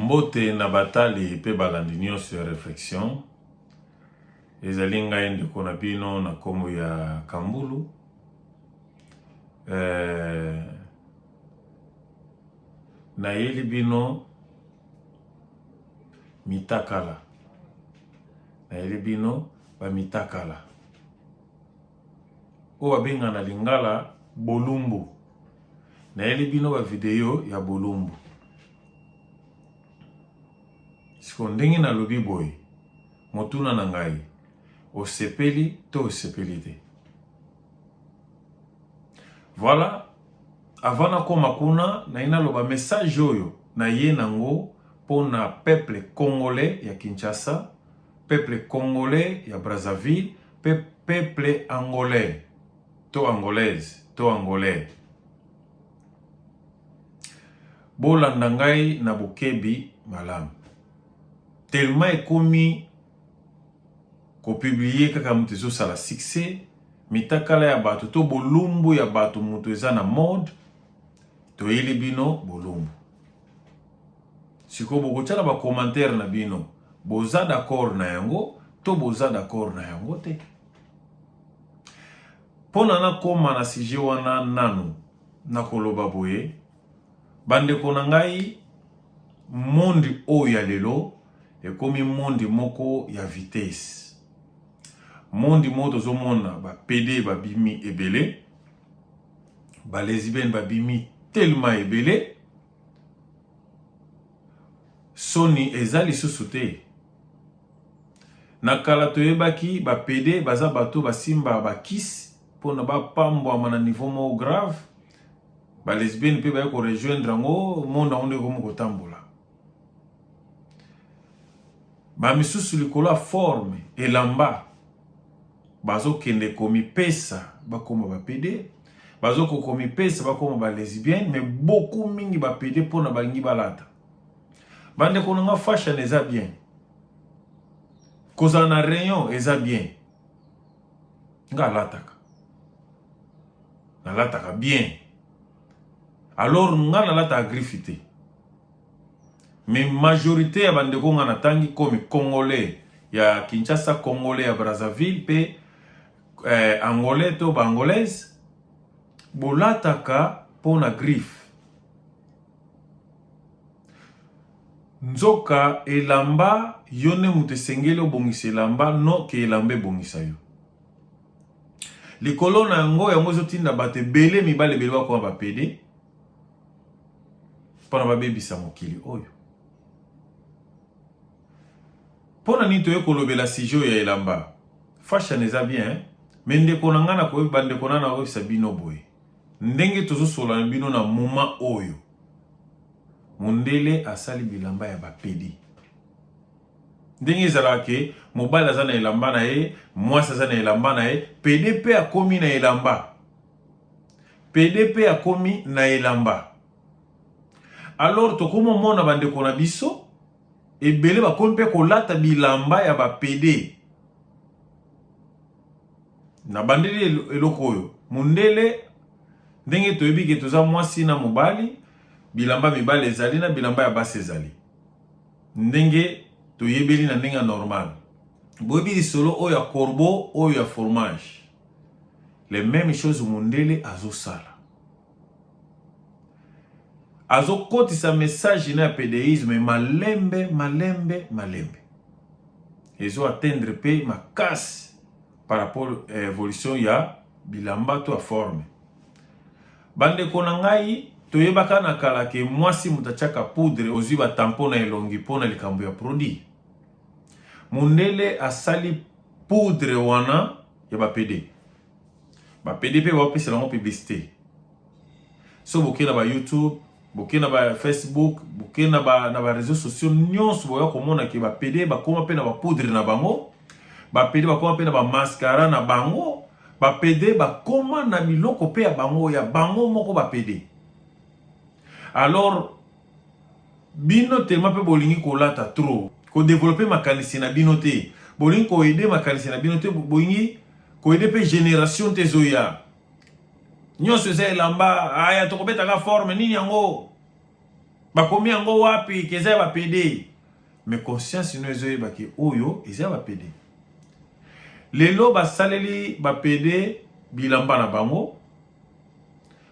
Mbote na batali pe balandi nionso ya Reflexion. Ezali ngai ndeko na bino na kombo ya Kambulu. Eh, nayeli bino mitakala. Nayeli bino ba mitakala. Oyo babenga na lingala bolumbu. Nayeli bino ba video ya bolumbu. Siko ndenge nalobi boye, motuna na ngai, osepeli to osepeli te? Voilà, avant nakoma kuna, naye naloba message oyo naye nango pona peuple congolais ya Kinshasa, peuple congolais ya Brazzaville, pe peuple angolais to angolaise to angolais. Bolanda ngai na bokebi malamu. Tellement ekomi ko publier kaka moto ezosala succès, mitakala ya bato to bolumbu ya bato moto eza na mode, toyeli bino bolumbu. Sikoyo bokotia na ba commentaire na bino boza d'accord na yango to boza d'accord na yango te. Pona nakoma na sujet wana nanu nakoloba boye, bandeko na ngai, monde oyo ya lelo ekomi monde moko ya vitesse. Monde moko tozomona ba PD babimi ebele, ba lesbiennes babimi tellement ebele, soni eza lisusu te. Na kala toyebaki ba pede baza bato basimba ba kisi pona ba pambwama na niveau moko grave, ba lesbiennes pe baye ko rejoindre yango, monde yango nde ekomi kotambola. Ba misusu likolo ya forme elamba bazokende komipesa bakoma ba pede, bazoko komipesa bakoma ba lesbiennes, mais beaucoup mingi ba pede pona balingi balata. Bandeko na nga, fashion eza bien, kozala na rayon eza bien. Nga alataka, nalataka bien, alors nga nalataka griffe te, mais majorité ya bandeko nga natangi komi congolais ya Kinshasa, congolais ya Brazzaville pe angolais to ba angolaise bolataka pona griffe. Nzoka elamba yo nde moto esengeli obongisa elamba no ke elamba ebongisa yo. Likolo na yango, yango ezotinda bato ebele, mibali ebele bakoma ba pede mpona babebisa mokili oyo. Mpona nini toye kolobela sujet oyo ya elamba? Fashion eza bien, mais ndeko na ngai nakoyebi bandeko na nakoyebisa bino boye. Ndenge tozosola na bino na moment oyo, mondele asali bilamba ya ba pede. Ndenge ezalaka ke mobali aza na elamba na ye, mwasi aza na elamba na ye, pede pe akomi na elamba. Pede pe akomi na elamba. Alors tokomi omona bandeko na biso ebele bakomi pe kolata bilamba ya ba pede. Na bandeli eloko oyo mundele ndenge toyebi ke toza mwasi na mobali, bilamba mibali ezali na bilamba ya basi ezali ndenge toyebeli na ndenge ya normal. Boyebi lisolo oyo ya corbeau oyo ya fromage, les mêmes choses mundele azosala, azokotisa message na ya pedeisme malembe malembe malembe, ezo atteindre pe makasi par rapport ya evolution ya bilamba to ya forme. Bandeko na ngai, toyebaka na kala ke mwasi moto atiaka poudre, ozwi ba tampon na elongi mpo na likambo ya produit. Mundele asali poudre wana ya ba pede. Ba pede pe bapesela yango publicité. So boke na ba YouTube, boke na ba Facebook, boke na ba na ba réseaux sociaux nyonso, boya komona ke ba pede bakoma pe na ba poudre na bango, ba pede bakoma pe na ba mascara na bango, ba pede bakoma na biloko pe ya bango moko ba pede. Alors bino tellement pe bolingi kolata trop, ko développer makanisi na bino te, bolingi ko aider makanisi na bino te, bolingi ko aider pe génération te ezoya. Nyonso eza elamba, aya tokobetaka forme nini yango? Bakomi yango wapi ke eza ya ba pede? Mais conscience no ezoyeba ke oyo eza ya ba pede. Lelo basaleli ba pede bilamba na bango,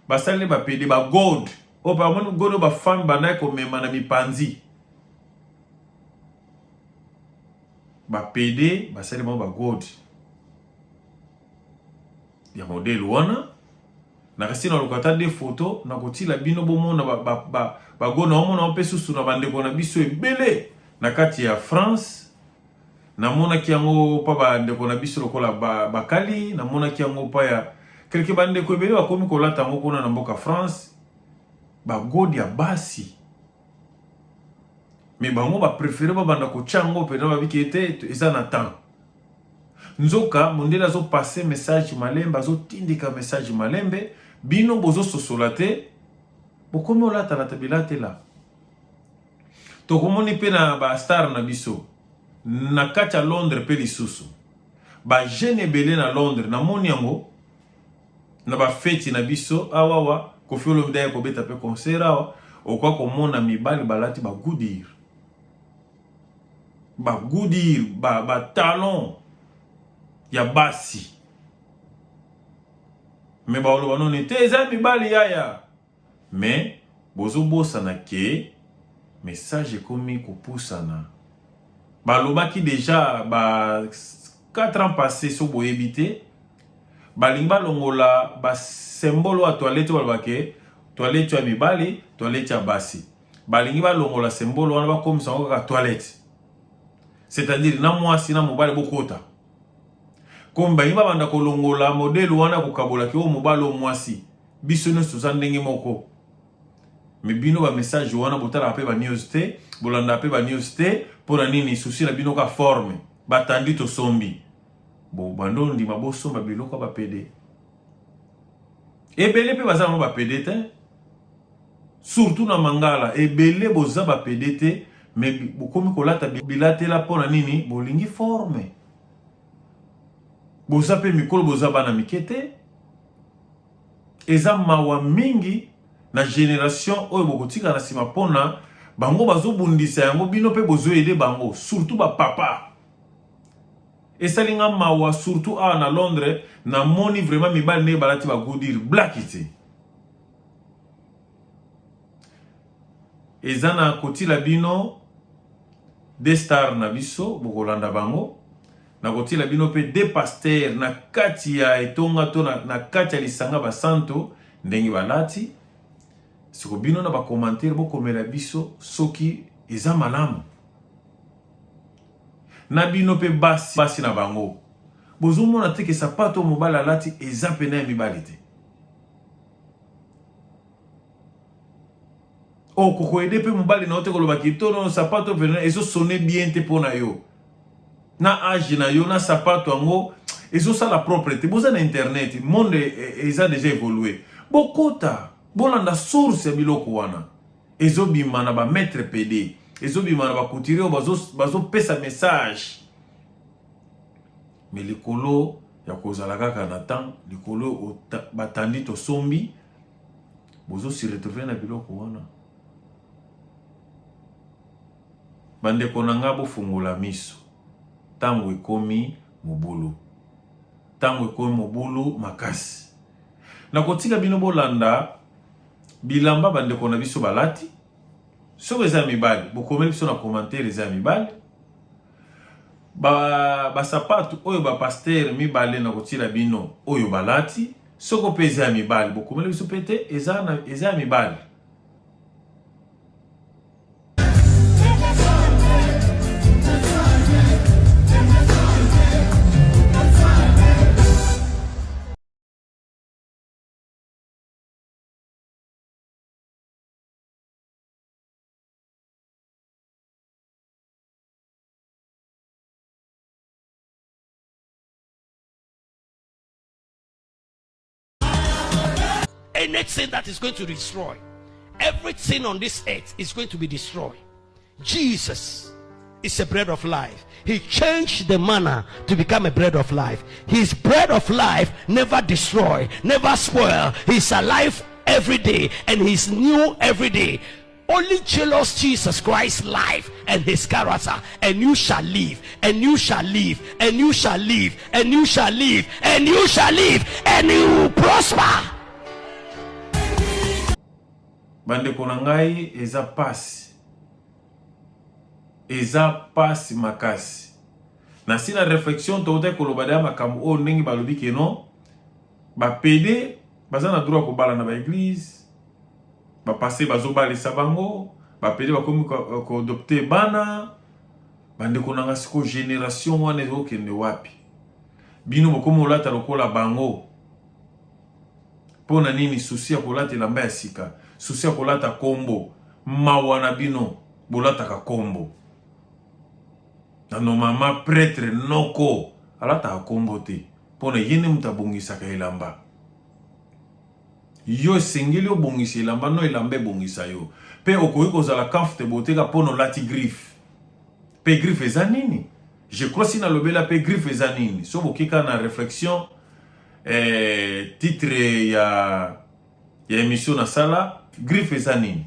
basaleli ba pede ba god oyo bamoni god oyo ba femme bandaki komema na mipanzi. Ba pede basali bango ba god ya modele wana. Nakasi naluka ata de photo nakotila bino bomona bago ba, ba naomona mpe susu na bandeko na biso ebele na kati ya France. Namonaki yango pa bandeko na biso lokola bakali ba namonaki yango pa ya kelke bandeko ebele bakomi kolata yango kuna na mboka France, bagode ya basi me bango baprefere babanda kotya yango mpenza babiki ete eza na temps. Nzoka mondele azo passe message malembe, azotindika message malembe, bino bozososola te, bokomi olatalata bilatela. Tokomoni mpe na ba star na biso na kati ya Londres mpe lisusu ba jeune ebele na Londres, namoni yango na ba feti na biso awawa. Koffi Olomide aye kobeta mpe concert awa, okoka komona mibali balati ba goodyear, ba goodyear, ba, ba talon ya basi, me baoloba noni te eza mibali yaya. Me bozobosana ke message ekomi kopusana. Balobaki deja ba 4 ans passé, so boyebi te, balingi balongola ba symbole ya toilette, balobaka ke toilette ya mibali, toilette ya basi. Balingi balongola symbole wana, bakomisa yango kaka toilette, c'est-à-dire na mwasi na mobali bokota. Komi balingi babanda kolongola modele wana, kokabolaki oyo mobali oyo mwasi, biso nyonso toza ndenge moko. Me bino ba message wana botalaka mpe ba news te, bolandaka mpe ba news te. Mpo na nini? Susi na bino ka forme batandi tosombi bo bando ndima bosomba biloko ya bapede ebele mpe baza nango bapede te, surtout na mangala ebele boza bapede te, me bokomi kolata bilatela mpo na nini? Bolingi forme. Boza mpe mikolo, boza bana mike te. Eza mawa mingi na generation oyo bokotika na nsima, mpona bango bazobundisa yango, bino mpe bozoyede bango, surtout bapapa. Esali nga mawa, surtout awa na Londres namoni vraiment mibali ndenge balati ba goodyear black te. Eza na kotila bino de star na biso, bokolanda bango. Nakotila bino mpe de pasteur na kati ya etonga to na, na kati ya lisanga basanto ndenge balati. Siko bino na bakomantere bokomela biso soki eza malamu na bino mpe basi, basi na bango bozomona te ke sapato mobali alati eza pene ya mibali te. Okokoyede mpe mobali na yo te koloba kitono sapato pene ezosone bien te mpo na yo na age na yo na sapato yango ezosala propre te. Boza na internet, monde eza deja évolué, bokota bolanda source ya biloko wana ezobima na ba maître PD, ezobima na ba couturier oyo bazopesa message. Me likolo ya kozala kaka na temps, likolo batandi tosombi, bozo se retrouver na biloko wana. Bandeko na nga, bofungola miso, ntango ekomi mobulu, ntango ekomi mobulu makasi. Nakotika bino bolanda bilamba bandeko na biso balati. Soki eza ya mibali, bokomeli biso na commentaire eza ya mibali. Basapatu ba oyo bapaster mibale na kotila bino oyo balati, soko mpe eza ya mibali, bokomeli biso mpe te eza, eza ya mibali. Anything that is going to destroy, everything on this earth is going to be destroyed. Jesus is a bread of life. He changed the manna to become a bread of life. His bread of life never destroy, never spoil. He's alive every day and he's new every day. Only jealous Jesus Christ's life and his character, and you shall live, and you shall live, and you shall live, and you shall live, and you shall live, and you will prosper. Bandeko na ngai, eza pasi, eza pasi makasi. Na si na réflexion tokotaki koloba deya makambo oyo ndenge balobi ke non, bapédé baza na droit ya kobala na baéglise, bapasteur bazobalisa bango, bapédé bakomi koadopter bana. Bandeko na nga, sikoyo génération wana ezokende wapi? Bino bokomi kolata lokola bango. Mpo na nini souci ya kolata elamba ya sika, souci ya kolata kombo? Mawa na bino, bolataka kombo na normalement prêtre noko alataka kombo te, mpo na ye nde moto abongisaka elamba. Yo esengeli obongisa elamba, no elamba ebongisa yo. Mpe okoki kozala comfortable oteka mpona olati griffe. Mpe griffe eza nini? Je crois si nalobela mpe griffe eza nini. So bokeka na réflexion, titre ya émission nasala, griffe eza nini,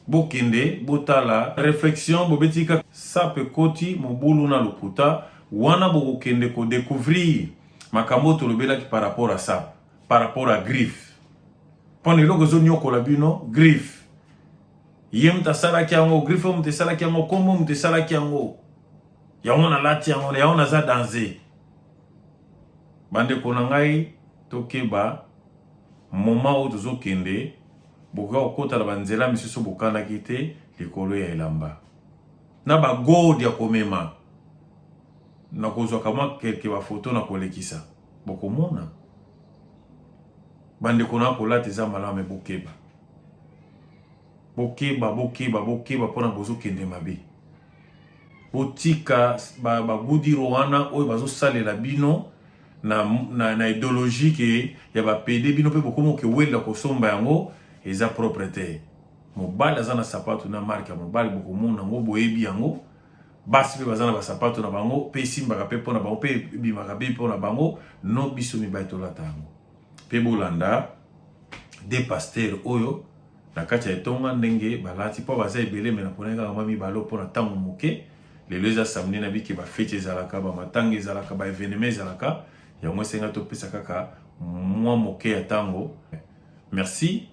bokende botala réflexion. Bobeti kaka sape ekoti mobulu na lokuta wana, bokokende kodécouvrir makambo oyo tolobelaki par rapport à ça, par rapport à griffe. Mpona eloko ezoniokola bino, griffe, ye moto asalaki yango, griffe oyo moto esalaki yango, kombo moto esalaki yango, yango nalati yango, yango naza danger. Bandeko na ngai, tokeba. Moment oyo tozokende, bokoka kokɔta na banzela misusu bokanaki te likolo ya elamba na bagode ya komema. Nakozwaka mwa quelques bafoto na kolekisa, bokomona. Bandeko na kolata eza malamu, me bokeba, bokeba, bokeba, bokeba, mpona bozokende mabe. Botika bagudiro wana oyo bazosalela bino na idéologie ke ya bapédé. Bino mpe bokomi okewelela kosomba yango, eza propre te. Mobali aza na sapato na marque ya mobali, bokomona yango, boyebi yango. Basi mpe baza na basapato na bango, mpe esimbaka mpe mpona bango, mpe ebimaka mpe mpona bango. No, biso mibali tolata yango mpe. Bolanda de pasteur oyo na kati ya etonga ndenge balati, mpo baza ebele, me naponaki kaka mwa mibale mpona ntango moke. Lelo eza samedi, na bike bafeti ezalaka, bamatanga ezalaka, baévénement ezalaka, yango esenga topesa kaka mwa moke ya ntango. Merci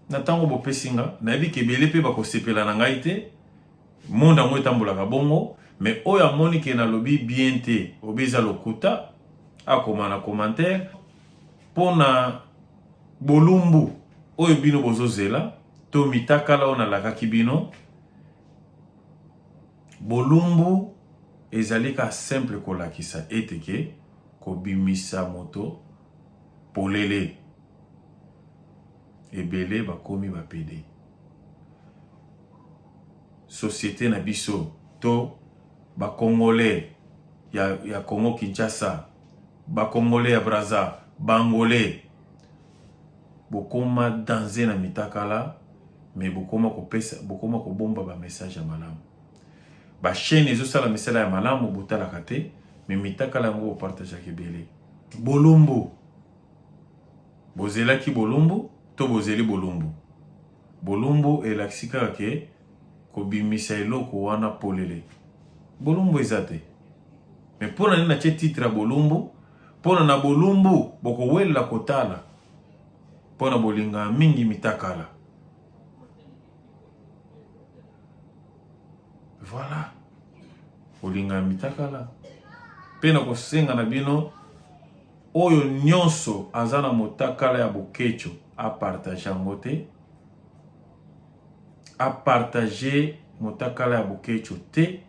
na ntango bopesi nga. Nayebi ke ebele mpe bakosepela na ngai te, monde yango etambolaka bongo. Mais oyo amoni ke nalobi bien te, obi eza lokuta, akoma na commentaire. Mpona bolumbu oyo bino bozozela to mitakala oyo nalakaki bino, bolumbu ezali ka simple kolakisa ete ke kobimisa moto polele. Ebele bakomi bapédé. Société na biso to bacongolais ya Congo Kinshasa, bacongolais ya Braza, bangolais, bokoma danse na mitakala, me bokoma kopesa, bokoma kobomba bamessage ya malamu. Bachaîne ezosala misala ya malamu, botalaka te, me mitakala yango bopartageaka ebele. Bolumbu, bozelaki bolumbu to bozeli bolumbu? Bolumbu elakisi kaka ke kobimisa eloko wana polele. Bolumbu eza te. Me mpo na nini natie titre ya bolumbu? Mpona na bolumbu bokowelela kotala, mpona bolingaka mingi mitakala. Voilà, bolingaka mitakala. Mpe na kosenga na bino, oyo nyonso aza na motakala ya bokeco, apartage yango te, apartage motakala ya bokeco te,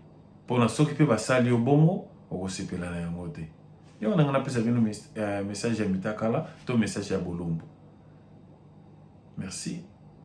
mpona soki mpe basali yo bongo, okosepela na yango te. Yango nanga napesa bino message ya mitakala to message ya bolumbu. Merci.